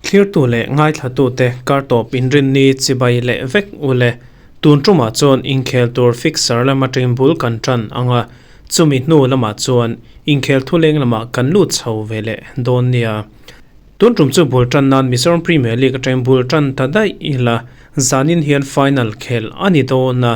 Thlirtu leh ngaithlatute kartawp inrinni chibai leh vek ule. Tun tumah chuan inkhel tur fixer lama ṭing bul kan ṭan ang a, chumi hnu lamah chuan inkhel thuleng lamah kan lut chho ve leh dawn nia. Tun tum chu bul ṭan nan Mizoram Premier League aṭang bul ṭan ta daih ila, zanin hian final khel a ni dawn a.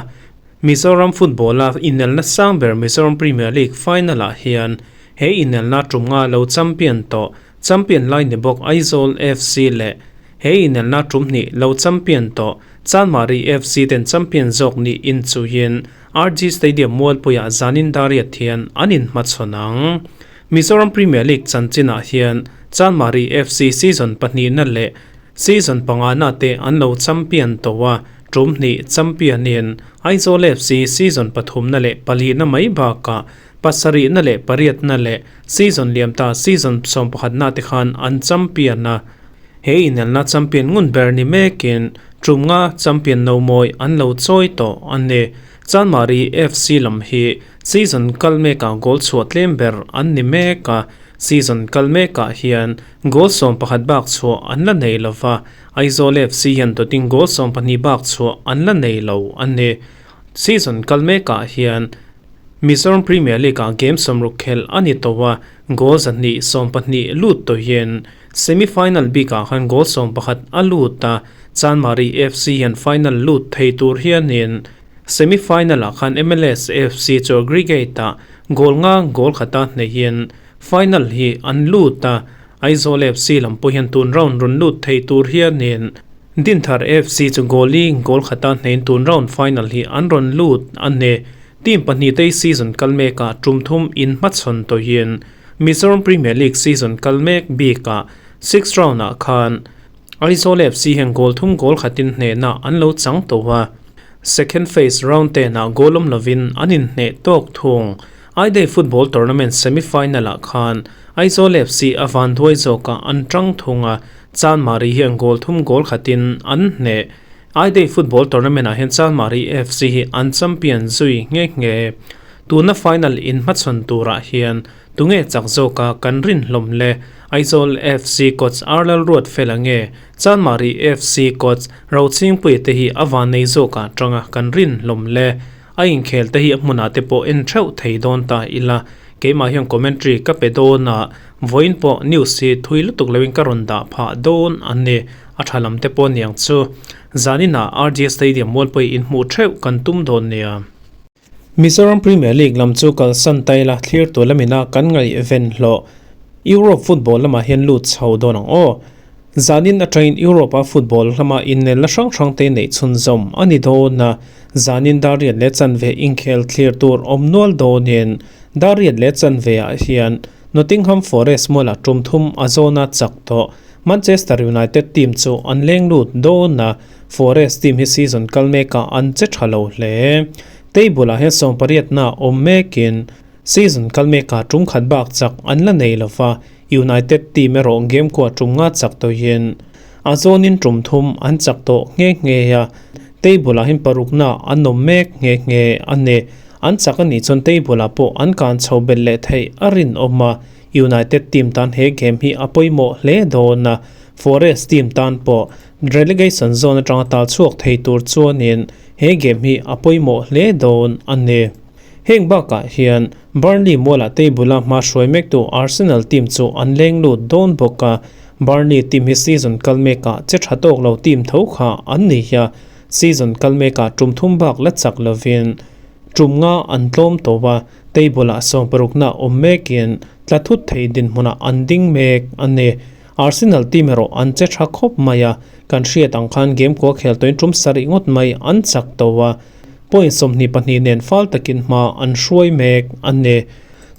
Mizoram football-a inelna sang ber Mizoram Premier League final-ah hian he inelna tum nga lo champion tawh champion lai ni bawk Aizawl FC leh he inelna tum hnih lo champion tawh Chanmari FC ten champion zawk nih inchuhin RG Stadium Mualpuiah zanin dariat hian an inhmachhawn ang. Mizoram Premier League chanchinah hian Chanmari FC season pahnihna leh season pangana te an lo champion tawh a, tum hnih champion-in Aizawl FC season pathumna leh palihna mai bakah pasarihna leh pariatna leh season liamta season sawmpakhatna te khan an champion a. He inelna champion ngun ber ni mekin tum nga champion no mawi an lo chawi tawh a ni. Chanmari FC lam hi Season kal mekah goal chhuah tlem ber an ni mek a, season kal mekah hian goal 11 bak chhuah an la nei lo va, Aizawl FC hian dawtin goal 12 bak chhuah an la nei lo a ni. Season kal mekah hian Mizoram Premier League-ah game 60 khelh a ni tawh a, goal 220 lut tawhin semi-final bikah khan goal 11 a lut a, Chanmari FC hian final lut thei tur hianin Semi-final ah khan MLS FC chu aggregate ah goal nga goal khata hneihin final hi an lut a, Aizawl FC lam pawh hian tun round rawn lut thei tur hianin Dinthar FC chu goal i goal khata hneihin tun round final hi an rawn lut a ni. Team pahnih te season kal mek ah tum thum inhmachhawn tawhin Mizoram Premier League season kal mek bik ah sixth round ah khan Aizawl FC hian goal thum goal khatin hnehna an lo chang tawh a, second phase round ten ah goal awm lovin an inhneh tawk thung. I-Day football tournament semi-final ah khan Aizawl FC a vanduai zawkah an tang thung a, Chanmari hian goal thum goal khatin an hneh. I-Day football tournament ah hian Chanmari FC hi an champion zui nghe nghe. Tuna final inhmachhawn turah hian Tunge chak zawka kan rin hlawm le? Aizawl FC coach Arlal Ruatfela nge Chanmari FC coach Rochhingpuia te hi a van nei zawkah tanga kan rin hlawm le? A inkhel te hi a hmunah te pawh en theuh thei dawn ta ila, keimah hian commentary ka pe dawn a, vawiin pawh news hi thui lutuk loin ka rawn dah phah dawn a ni, a tha lam te pawh aniang chu. Zaninah RG Stadium Mualpui inhmuh theuh kan tum dawn nia. Mizoram Premier League lam chu kalsan ta ila thlir tur lamina kan ngaihven hlawh. Europe football lamah hian lut chho dawn ang aw. Zanin atangin Europe-a football lama innelna hrang hrang te neih chhunzawm a ni dawn a, zanin dar riat leh chanve inkhel thlir tur awm nual dawnin dar riat leh chanve ah hian Nottingham Forest mualah tum thum a zawna chak tawh Manchester United team chu an leng lut dawn a, Forest team hi season kal mekah an che tha lo hle. Table ah hian 18 na awm mekin season kal mekah tum khat bak chak an la nei lo va, United team erawh game kua tum nga chak tawhin a zawnin tum thum an chak tawh nghe nghe a, table ah hian parukna an awm mek nghe nghe a ni. An chak a nih chuan table ah pawh an kan chho belh leh theih a rinawm a. United team tan he game hi a pawimawh hle dawn a, Forest team tan pawh relegation zone atanga tal chhuak thei tur chuanin he game hi a pawimawh hle dawn a ni. Heng bakah hian Burnley mualah table a hma hruai mektu Arsenal team chu an leng lut dawn bawk a, Burnley team hi season kal mekah che tha tawk lo team tho kha an ni a, season kal mekah tum thum bak la chak lovin tum nga an tlawm tawh a. Table ah 60 na awm mekin tla thut thei dinhmunah an ding mek a ni. Arsenal team erawh an che tha khawp mai a, kan hriat ang khan game kua khel tawhin tum sarih ngawt mai an chak to a, point 22 nen fal takin hma an hruai mek a ni.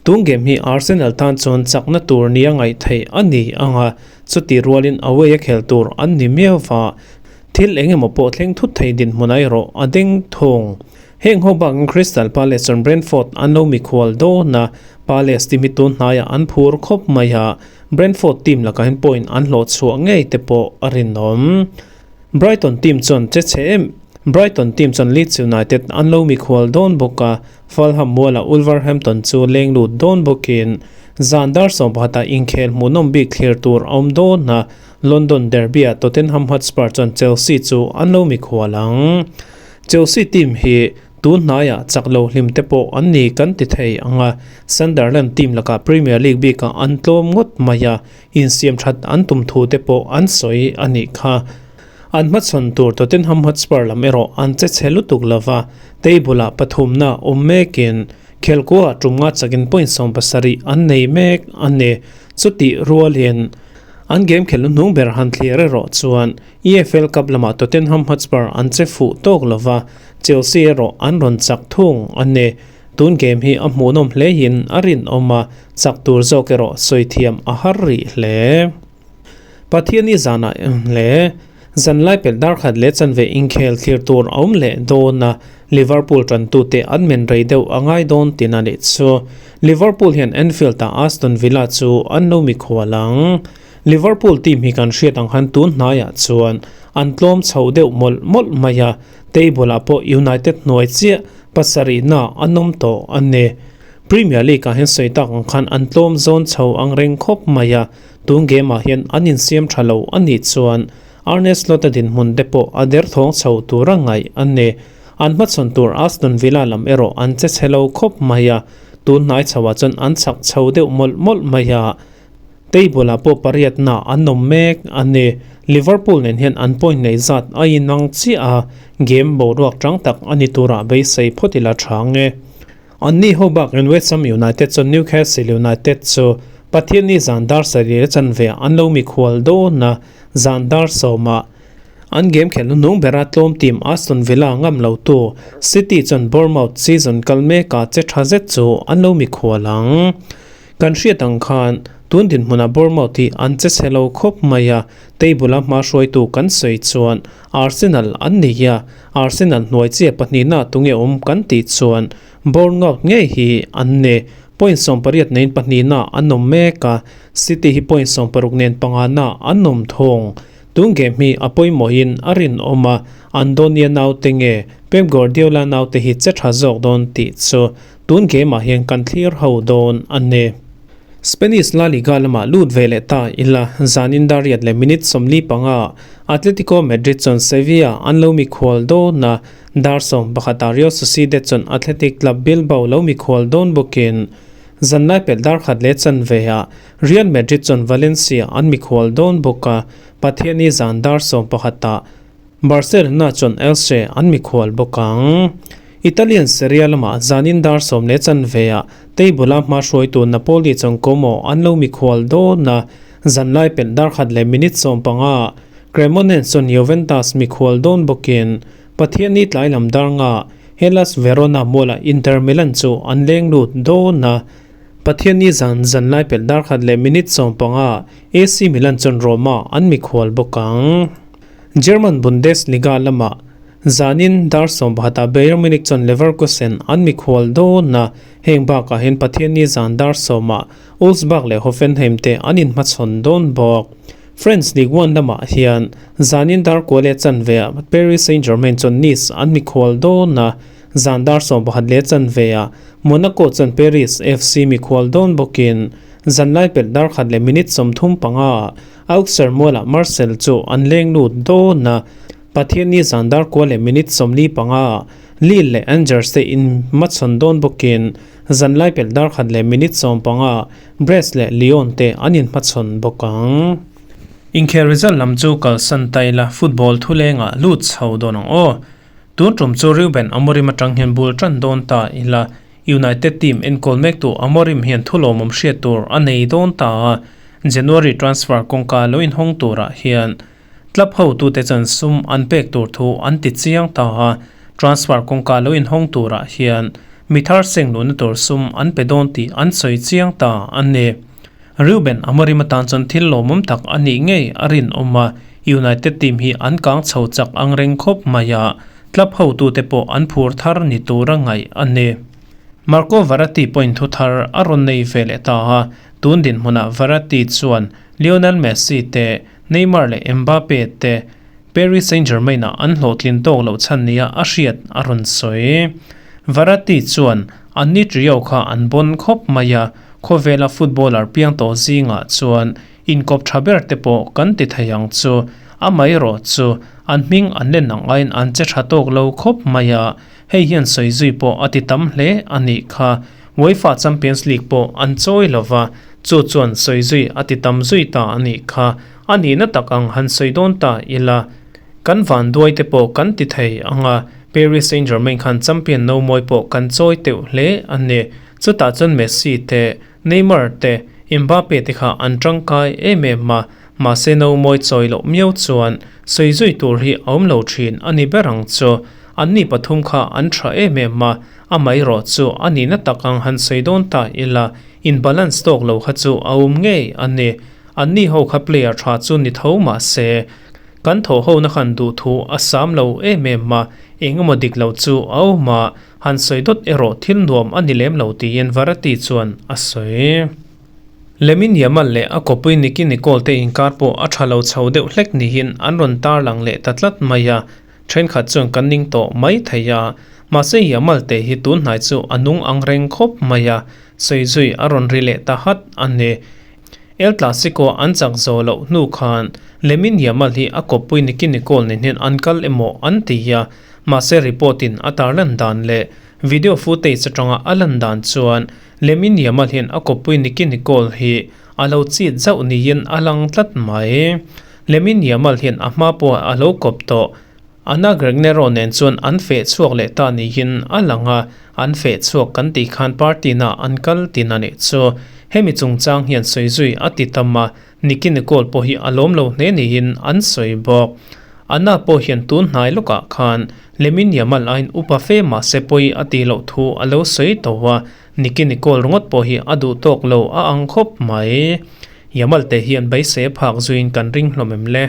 Tun game hi Arsenal tan chuan chakna tur nia ngaih theih a ni ang a, chuti rualin away a khel tur an ni miau va, thil eng emaw pawh thleng thut thei dinhmunah erawh a deng thung. Heng ho bakin Crystal Palace chuan Brentford an lo mikhual dawn a, Palace team hi tun hnaiah an phur khawp mai a, Brentford team lakah hian point an hlawh chhuah ngei te pawh a rinawm. Brighton team chuan che chhe em. Brighton team chuan Leeds United an lo mikhual dawn bawk a, Fulham mualah Wolverhampton chu leng lut dawn bawkin zan dar 11ah inkhel hmuhnawm bik thlir tur a awm dawn a, London derby-ah Tottenham Hotspur chuan Chelsea chu an lo mikhual ang. Chelsea team hi tun hnaiah chak lo hlim te pawh an ni kan ti thei ang a, Sunderland team lakah Premier League bikah an tlawm ngawt mai a, insiam that an tum thu te pawh an sawi a nih kha. An hmachhawn tur Tottenham Hotspur lam erawh an che chhe lutuk lova, table-ah pathumna awm mekin khelkuaah tum nga chakin point 70 an nei mek a ni. Chutih rualin an game khelh hnung ber han thlir erawh chuan EFL Cup lamah Tottenham Hotspur an che fuh tawk lova, Chelsea erawh an rawn chak thung a ni. Tun game hi a hmuhnawm hlein a rinawm a, chak tur zawk erawh sawi thiam a har rih hle. Pathiani zanah leh zanlai pelh dar khat leh chanve inkhel thlir tur a awm leh dawn a, Liverpool tantute an men rei deuh a ngai dawn tin a nih chu. Liverpool hian Anfield-ah Aston Villa chu an lo mikhual ang. Liverpool team hi kan hriat ang khan tun hnaiah chuan an tlawm chho deuh mawlh mawlh mai a, table-ah pawh United hnuai chiah pasarihna an awm tawh a ni. Premier League-ah hian sawi tak ang khan an tlawm zawn chho ang reng khawp mai a, Tun game-ah hian an insiam tha lo a nih chuan Arne Slot-a dinhmun te pawh a derthawng chho tura ngaih a ni. An hmachhawn tur Aston Villa lam erawh an che chhe lo khawp mai a, tun hnai chhoah chuan an chak chho deuh mawlh mawlh mai a. Table-ah pawh pariatna an awm mek a ni. Liverpool nen hian an point nei zat a inang chiah a, game boruak chang tak a ni turah beisei phawt ila tha ang e. Anni ho bakin West Ham United chuan Newcastle United chu Pathianni zan dar sarih a chanve ah an lo mikhual dawn a, zan dar sawmah an game khelh hnuhnung bera tlawm team Aston Villa ngam lo tu City chuan Bournemouth season kal mekah che tha zet chu an lo mikhual ang. Kan hriat ang khan tun dinhmunah Bournemouth hi an che chhe lo khawp mai a, table a hma hruaitu kan sawi chuan Arsenal an ni a, Arsenal hnuai chiah pahnihna tunge awm kan tih chuan Bournemouth ngei hi an ni. Point 18 neiin pahnihna an awm mek a, City hi point 16 nen pangana an awm thung. Tun game hi a pawimawhin a rinawm a, Andonia naute nge Pep Guardiola naute hi che tha zawk dawn tih chu tun game ah hian kan thlir ho dawn a ni. Spanish La Liga lamah lut ve leh ta ila, zanin dar riat leh minute 45 Atletico Madrid chuan Sevilla an lo mikhual dawn a, dar 11 Real Sociedad chuan Athletic Club Bilbao lo mikhual dawn bawkin zanlai pelh dar khat leh chanve ah Real Madrid chuan Valencia an mikhual dawn bawk a, Pathiani zan dar 11 Barcelona chuan Elche an mikhual bawk ang. Italian Serie A lamah zanin dar sawm leh chanve ah table-a hma hruaitu Napoli chuan Como an lo mikhual dawn a, zanlai pelh dar khat leh minute 15 Cremonese chuan Juventus mikhual dawn bawkin Pathianni tlai lam dar nga Hellas Verona mualah Inter Milan chu an leng lut dawn a, Pathianni zan zanlai pelh dar khat leh minute 15 AC Milan chuan Roma an mikhual bawk ang. German Bundesliga lamah zanin dar 11 Bayern Munich chuan Leverkusen an mikhual dawn a, heng bakah hian Pathianni zan dar 10 Wolfsburg leh Hoffenheim te an inhmachhawn dawn bawk. French Ligue 1 lamah hian zanin dar kua leh chanve ah Paris Saint-Germain chuan Nice an mikhual dawn a, zan dar 11 leh chanve ah Monaco chuan Paris FC mikhual dawn bawkin zanlai pelh dar khat leh minute 35 Auxerre mualah Marseille chu an leng lut dawn a, Pathianni zan dar kua leh minute 45 Lille leh Angers te inhmachhawn dawn bawkin zanlai pelh dar khat leh minute 15 Brest leh Lyon te an inhmachhawn bawk ang. Inkhel result lam chu kalsan ta ila football thulengah lut chho dawn ang aw. Tun tum chu Reuben Amorim atang hian bul tan dawn ta ila United team enkawl mektu Amorim hian thulawmawm hriat tur a nei dawn ta a, January transfer kawngka lo inhawng turah hian club hotute chuan sum an pek tur thu an ti chiang ta a, transfer kawngka lo inhawng turah hian mi thar seng luhna tur sum an pe dawn tih an sawi chiang ta a ni. Reuben Amorim atan chuan thil lawmawm tak a nih ngei a rinawm a, United team hi an kang chho chak ang reng khawp mai a, club hotute pawh an phur thar ni tura ngaih a ni. Marco Verratti pawhin thu thar a rawn nei ve leh ta a, tun dinhmunah Verratti chuan Lionel Messi te, Neymar leh Mbappe te Paris Saint-Germain-ah an hlawhtlin tawk loh chhan nia a hriat a rawn sawi. Verratti chuan anni trio kha an bawn khawp mai a, khawvela footballer piang tawh zingah chuan inkawp tha ber te pawh kan ti thei ang chu. Amaherawh chu an hming an len ang aiin an che tha tawk lo khawp mai a, hei hian sawi zui pawh a ti tam hle a nih kha. UEFA Champions League pawh an chawi lo va, chu chuan sawi zui a ti tam zui ta a nih kha. A nihna tak ang han sawi dawn ta ila, kan vanduai te pawh kan ti thei ang a, Paris Saint-Germain khan champion no mawi pawh kan chawi teuh hle a ni. Chutah chuan Messi te, Neymar te, Mbappe te kha an tangkai em em a, mahse no mawi chawi loh miau chuan sawi zui tur hi a awm lo thin a ni ber ang chu. Anni pathum kha an tha em em a, amaherawh chu a nihna tak ang han sawi dawn ta ila, in balance tawk lo kha chu a awm ngei a ni. Anni ho kha player tha chu ni tho mah se, kan thawh hona khan duh thu a sam lo em em a, eng emaw dik lo chu a awm a, han sawi dawt erawh thil nuam a ni lem lo tiin Verratti chuan a sawi. Lamine Yamal leh a kawpui Nicky Nicole te inkar pawh a tha lo chho deuh hlek niin an rawn tarlang leh ta tlat mai a, thenkhat chuan kan ning tawh mai thei a, mahse Yamal te hi tun hnai chu a nung ang reng khawp mai a, sawi zui a rawn ri leh ta hat a ni. El Clasico an chak zawh loh hnu khan Lamine Yamal hi a kawppui Nicky Nicole nen hian an kal emaw an ti a, mahse report in a tarlan dan leh video footage atanga a lan dan chuan Lamine Yamal hian a kawppui Nicky Nicole hi a lo cheat zauh niin a lang tlat mai. Lamine Yamal hian a hma pawh a lo kawp tawh. Ana Gregnero nen chuan an feh chhuak leh ta niin a lang a, an feh chhuak kan tih khan party na an kal tin a nih chu. Hemi chungchang hian sawi zui a ti tam a, Nicky Nicole pawh hi a lawm lo hle niin an sawi bawk. Ana pawh hian tun hnai lawkah khan Lamine Yamal aiin upa fe mahse pawi a tih loh thu a lo sawi tawh a, Nicky Nicole ringawt pawh hi a duh tawk lo a ang khawp mai. Yamal te hian beisei a phak zuiin kan ring hlawm em le?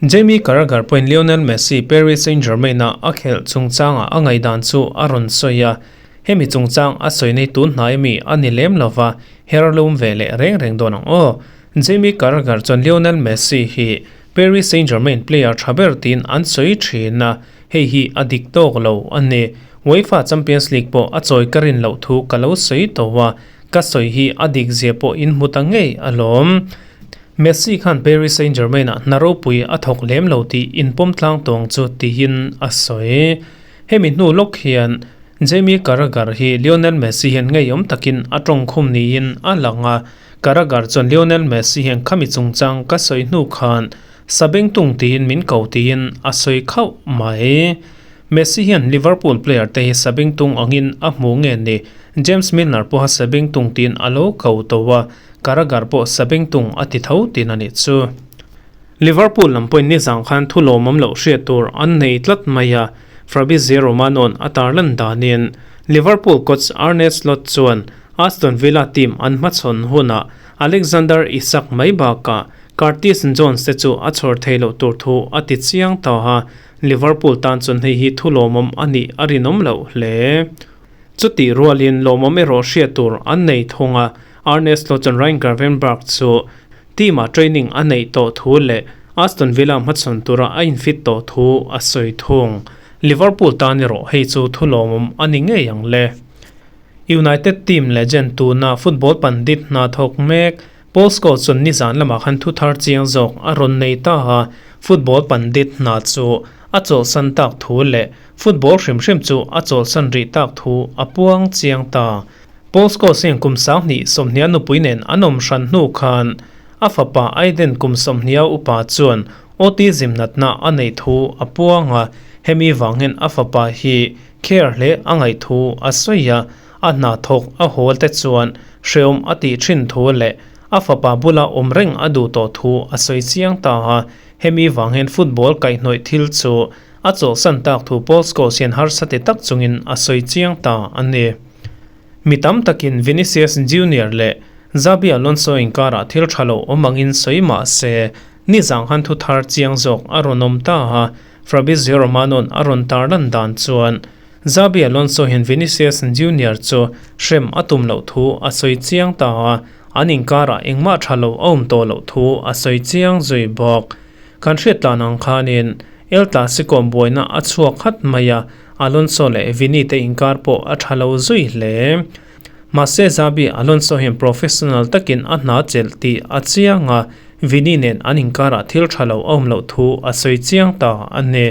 Jamie Carragher pawhin Lionel Messi Paris Saint-Germain-a a khelh chungchangah a ngaihdan chu a rawn sawi a, hemi chungchang a sawi nei tun hnai mi a ni lem lova, her lum ve leh reng reng dawn ang aw. Jamie Carragher chuan Lionel Messi hi Paris Saint-Germain player tha ber tiin an sawi thin a, hei hi a dik tawk lo a ni. UEFA Champions League pawh a chawi ka rin loh thu ka lo sawi tawh a, ka sawi hi a dik zia pawh in hmu ta ngei alawm. Messi khan Paris Saint-Germain-ah hna ropui a thawk lem lo tih inpawm tlang tawng chu tiin a sawi. Hemi hnu lawk hian Jamie Carragher hi Lionel Messi hian ngeiawm takin a tawngkhum niin a lang a, Carragher chuan Lionel Messi hian khami chungchang ka sawi hnu khan Sabengtung tiin min ko tiin a sawi khauh mai. Messi hian Liverpool player te hi Sabengtung angin a hmu nge ni, James Milner pawha Sabengtung tiin a lo ko tawh a, Carragher pawh Sabengtung a ti tho tin a nih chu. Liverpool lam pawhin nizang khan thu lawmawm loh hriat tur an nei tlat mai a, Fabrizio Romano-a'n a tarlan danin Liverpool coach Arne Slot chuan Aston Villa team an hmachhawn hunah Alexander Isak mai bakah Curtis Jones te chu a chhawr thei loh tur thu a ti chiang ta a, Liverpool tan chuan hei hi thu lawmawm a nih a rinawm loh hle. Chutih rualin lawmawm erawh hriat tur an nei thung a, Arne Slot chuan Ryan Gravenberch chu team-ah training a neih tawh thu leh Aston Villa hmachhawn tura a infit tawh thu a sawi thung. Liverpool tan erawh hei chu thu lawmawm a ni ngei ang le. United team legend tuna football pandit hna thawk mek Paul Scholes chuan nizan lamah khan thu thar chiang zawk a rawn nei ta a, football pandit hna chu a chawlhsan tak thu leh football hrim hrim chu a chawlhsan rih tak thu a puang chiang ta. Paul Scholes hian kum 2020 nupui nen an awm hran hnu khan a fapa Aiden kum 20 upa chuan autism natna a neih thu a puang a, hemi vang hian a fapa hi care hle a ngaih thu a sawi a. A hna thawk a hawl te chuan hreawm a tih thin thu leh a fapa bula awm reng a duh tawh thu a sawi chiang ta a, hemi vang hian football kaihhnawih thil chu a chawlhsan tak thu Paul Scholes hian harsa ti tak chungin a sawi chiang ta a ni. Mi tam takin Vinicius Junior leh Xabi Alonso inkarah thil tha lo awm angin sawi mah se, nizang han thu thar chiang zawk a rawn awm ta a, Fabrizio Romano-a'n a rawn tarlan dan chuan Xabi Alonso hian Vinicius Junior chu hrem a tum loh thu a sawi chiang ta a, an inkarah engmah tha lo a awm tawh loh thu a sawi chiang zui bawk. Kan hriat tlan ang khanin El Clasico buaina a chhuak khat mai a, Alonso leh Vini te inkar pawh a tha lo zui hle. Mahse Xabi Alonso hian professional takin a hna chelh tih a chiang a, Vini nen an inkarah thil tha lo a awm loh thu a sawi chiang ta a ni.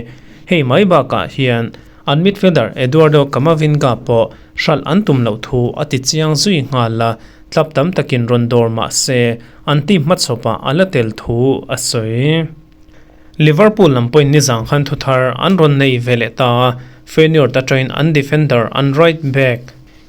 Hei mai bakah hian an midfielder Eduardo Camavinga pawh hralh an tum loh thu a ti chiang zui nghal a, club tam takin rawn dawr mah se an team hmachhawpah a la tel thu a sawi. Liverpool lam pawhin nizang khan thuthar an rawn nei ve leh ta a, Feyenoord atangin an defender an right back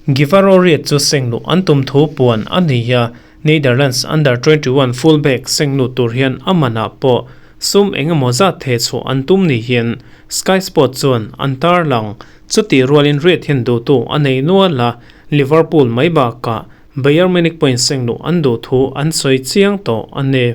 Givaro Riet chu seng luh an tum thu puan a ni a, Netherlands under 21 full back seng lut tur hian a manah pawh sum eng emaw zat theh chhuah an tum ni hian Sky Sports chuan an tarlang. Chutih rualin Riet hian duhtu a nei nual a, Liverpool mai bakah Bayern Munich pawhin seng luh an duh thu an sawi chiang tawh a ni.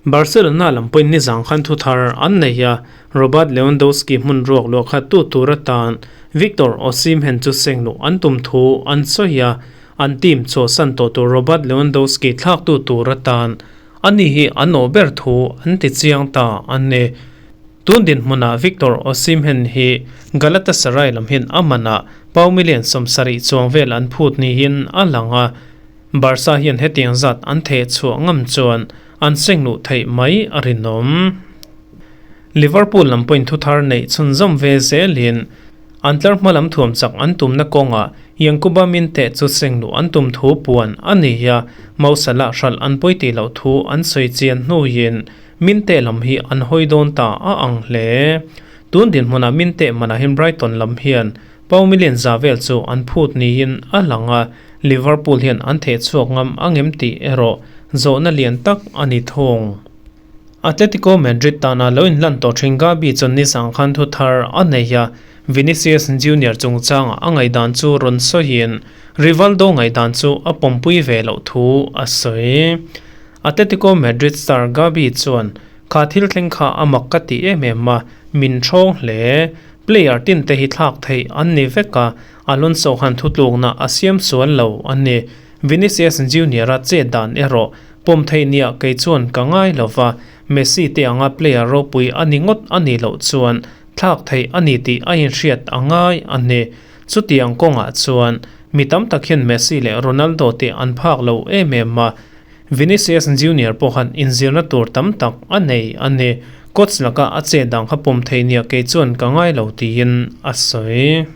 Barcelona lam pawhin nizang khan thuthar an nei a, Robert Lewandowski hmun ruak luah khat tu tur atan Victor Osimhen chu seng luh an tum thu an sawi a, an team chhuahsan tawh tur Robert Lewandowski thlaktu tur atan ani hi an awh ber thu an ti chiang ta a ni. Tun dinhmunah Victor Osimhen hi Galatasaray lam hian a manah pau million 70 chuang vel an phut niin a lang a, Barca hian hetiang zat an theh chhuah ngam chuan an seng luh theih mai a rinawm. Liverpool lam pawhin thuthar neih chhunzawm ve zelin an tlar hma lam thuam chak an tumna kawngah Yankuba Minteh chu seng luh an tum thu puan a ni a, Mo Salah hralh an pawi tih loh thu an sawi chian hnuin Minteh lam hi an hawi dawn ta a ang hle. Tun dinhmunah Minteh manah hian Brighton lam hian Pau million za vel chu an phut niin a lang a, Liverpool hian an theh chhuak ngam angem tih erawh zawhna lian tak a ni thung. Atletico Madrid tana lo inhlan tawh thin Gabi chuan nizang khan thu thar a nei a, Vinicius Junior chungchanga a ngaihdan chu rawn sawiin Rivaldo ngaihdan chu a pawmpui ve loh thu a sawi. Atletico Madrid star Gabi chuan, Kha thil thleng kha a mak ka ti em em a, min thawng hle. Player tin te hi thlak theih an ni vek a, Alonso khan thutlukna a siam sual lo a ni. Vinicius Junior-a chet dan erawh pawm theih nia kei chuan ka ngai lo va, Messi te anga player ropui a ni ngawt a nih loh chuan thlak theih a ni tih a inhriat a ngai a ni. Chutiang kawngah chuan mi tam tak hian Messi leh Ronaldo te an phak lo em em a, Vinicius Junior pawh khan inzirna tur tam tak a nei a ni. Coach laka a chet dang kha pawm thei nia kei chuan ka ngai lo tiin a sawi.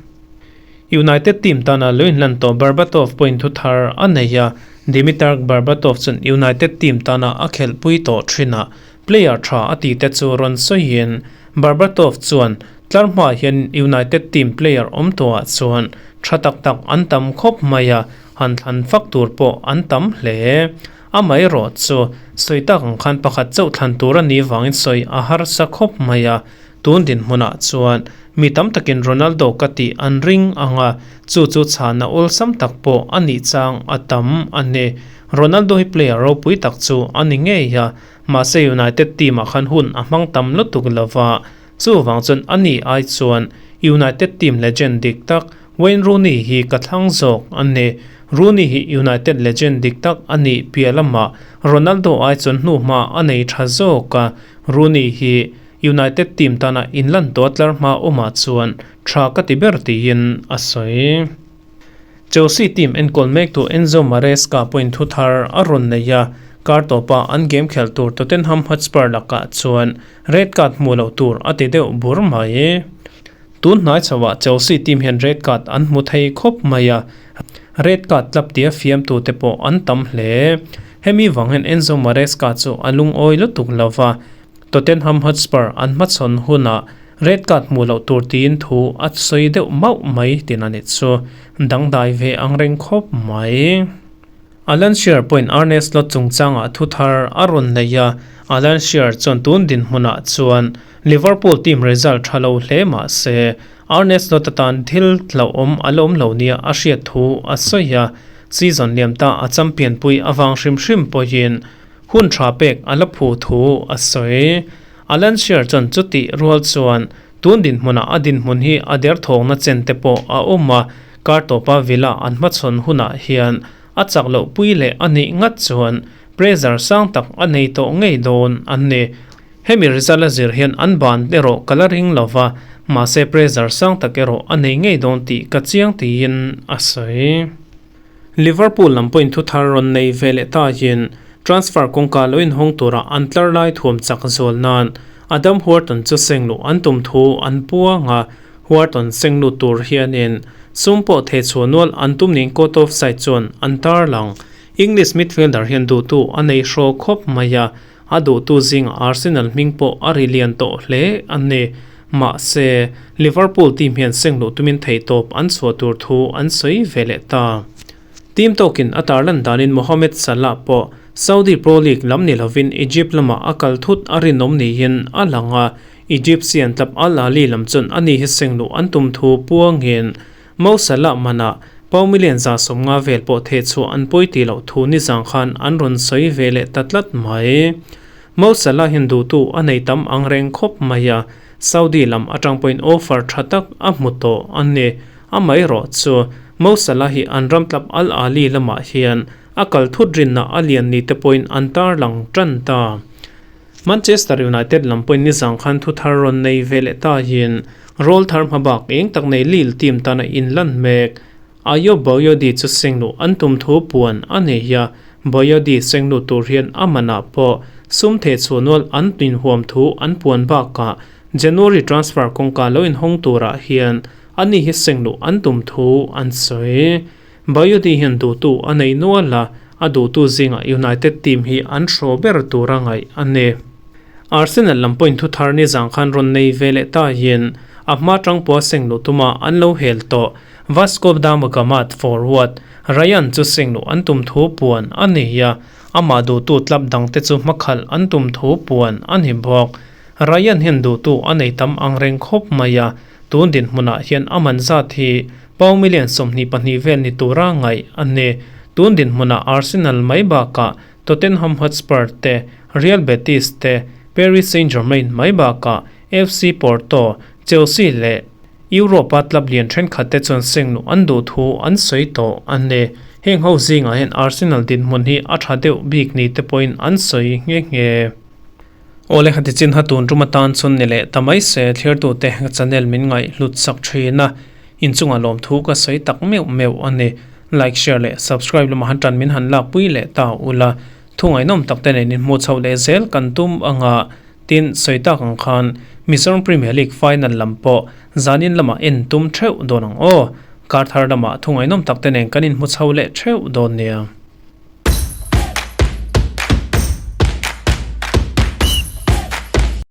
United team tana lo inhlan tawh Berbatov pawhin thu thar a nei a, Dimitar Berbatov chuan United team tana a khelhpui tawh thinah player tha a tih te chu rawn sawiin Berbatov chuan tlar hmaah hian United team player awm tawhah chuan tha tak tak an tam khawp mai a, Han thlan fak tur pawh an tam hle. Amaherawh chu, sawi tak ang khan pakhat chauh thlan tur a nih vangin sawi a harsa khawp mai a. Tun dinhmunah chuan mi tam takin Ronaldo ka tih an ring ang a, chu chu chhana awlsam tak pawh a nih chang a tam a ni. Ronaldo hi player ropui tak chu a ni ngei a, mahse United team ah khan hun a hmang tam lutuk lova, chuvang chuan a ni ai chuan United team legend dik tak Wayne Rooney hi ka thlang zawk a ni. Rooney hi United legend dik tak a nih piah lamah Ronaldo ai chuan hnuhma a nei tha zawk a. Rooney hi United team tana inlan tawh tlar hma awmah chuan tha ka ti ber tiin a sawi. Chelsea team enkawl mektu Enzo Maresca pawhin thu thar a rawn nei a, kar tawpa an game khelh tur Tottenham Hotspur lakah chuan red card hmuh loh tur a ti deuh bur mai. Tun hnai chhoah Chelsea team hian red card an hmu thei khawp mai a, red card tlap tia fiamtute pawh an tam hle. Hemi vang hian Enzo Maresca chu a lungawi lutuk lo va, Tottenham Hotspur an hmachhawn hunah red card hmuh loh tur tiin thu a sawi deuh mauh mai tin a ni chu dangdai ve ang reng khawp mai. Alan Shearer pawhin Arne Slot chungchangah thu thar a rawn nei a, Alan Shearer chuan tun dinhmunah chuan Liverpool team result tha lo hle mah se Arne Slot atan thil hlauhawm a la awm lo nia a hriat thu a sawi a, season liam ta a champion pui avang hrim hrim pawhin hun tha pek a la phu thu a sawi. Alan Shearer chuan chutih rual chuan tun dinhmunah a dinhmun hi a derthawngna chen te pawh a awm a, Kar tawpa Villa an hmachhawn hunah hian a chak loh pui leh a nih ngat chuan pressure sang tak a nei tawh ngei dawn an ni. Hemi result a zir hian an ban erawh ka la ring lo va, mahse pressure sang tak erawh a nei ngei dawn tih ka chiang tiin a sawi. Liverpool lam pawhin thu thar rawn nei ve leh tahin transfer kawngka lo inhawng tura an tlar lai thuam chak zual nan Adam Wharton chu seng luh an tum thu an puang a, Wharton seng lut tur hianin sum pawh thei chhuah nual an tum ning court of side chuan an tarlang. English midfielder hian duhtu a nei hraw khawp mai a, A duhtu zingah Arsenal hming pawh a ri lian tawh hle a ni. Mahse, Liverpool team hian sengluh tumin theihtawp an chhuah tur thu an sawi ve leh ta. Team tawkin a tarlan danin Mohamed Salah pawh Saudi Pro League lam ni lovin Egypt lamah a kal thut a rinawm niin a lang a, Egyptian club Al Ahly lam chuan ani hi sengluh an tum thu puangin Mo Salah manah pau million 150 vel pawh thehchhuah an pawi tih loh thu nizang khan an rawn sawi ve leh ta tlat mai. Mo Salah hian duhtu a nei tam ang reng khawp mai a, Saudi lam atang pawhin offer tha tak a hmu tawh a ni. Amaherawh chu Mo Salah hi an ram tlap Al Ahly lamah hian a kal thut rinna a lian ni te pawhin an tarlang tan ta. Manchester United lam pawhin nizang khan thu thar rawn nei ve leh tahin rawl thar hmabak eng tak nei Lille team tana inlan mek. Ayo Boyodi chu sengluh an tum thu puan a nei a, Boyodi sengluh tur hian a manah pawh sum theh chhuah nual an inhuam thu an puan bakah January transfer kawngka lo inhawng turah hian ani hi sengluh an tum thu an sawi. Bayodi hian duhtu a nei nual a, a duhtu zingah United team hi an hraw ber tur a ngaih a ni. Arsenal lam pawhin thu thar ni zang khan rawn nei ve leh ta hian a hma tang pawha seng luh tuma an lo hel tawh. Vasco da Gama forward Rayan chu seng luh an tum thu puan a ni a, amah duhtu club dangte chu hmakhalh an tum thu puan a ni bawk. Rayan hian duhtu a nei tam ang reng khawp mai a, Tun dinhmunah hian a man zat hi pau million 22 vel ni tura ngaih a ni. Tun dinhmunah Arsenal mai bakah Tottenham Hotspur te, Real Betis te, Paris Saint-Germain mai bakah FC Porto, Chelsea leh Europe-a club lian thenkhat te chuan sengluh an duh thu an sawi tawh a ni. Heng ho zingah hian Arsenal dinhmun hi a tha deuh bik ni te pawhin an sawi nghe nghe. Awle khati chin ha tun tum atan chun ni leh ta mai se thirtute ka channel min ngaih hlut sak thin a, inchungah lawmthu ka sawi tak meuh meuh a ni. Like, share leh subscribe lamah han tan min han lak pui leh ta ula, thu ngaihnawm tak te nen inhmuh chhoh leh zel kan tum anga tin sawi tak ang khan Mizoram Premier League final lam pawh zanin lamah en tum theuh dawn ang aw. Kar thar lamah thu ngaihnawm tak te nen kan inhmu chho leh theuh dawn nia.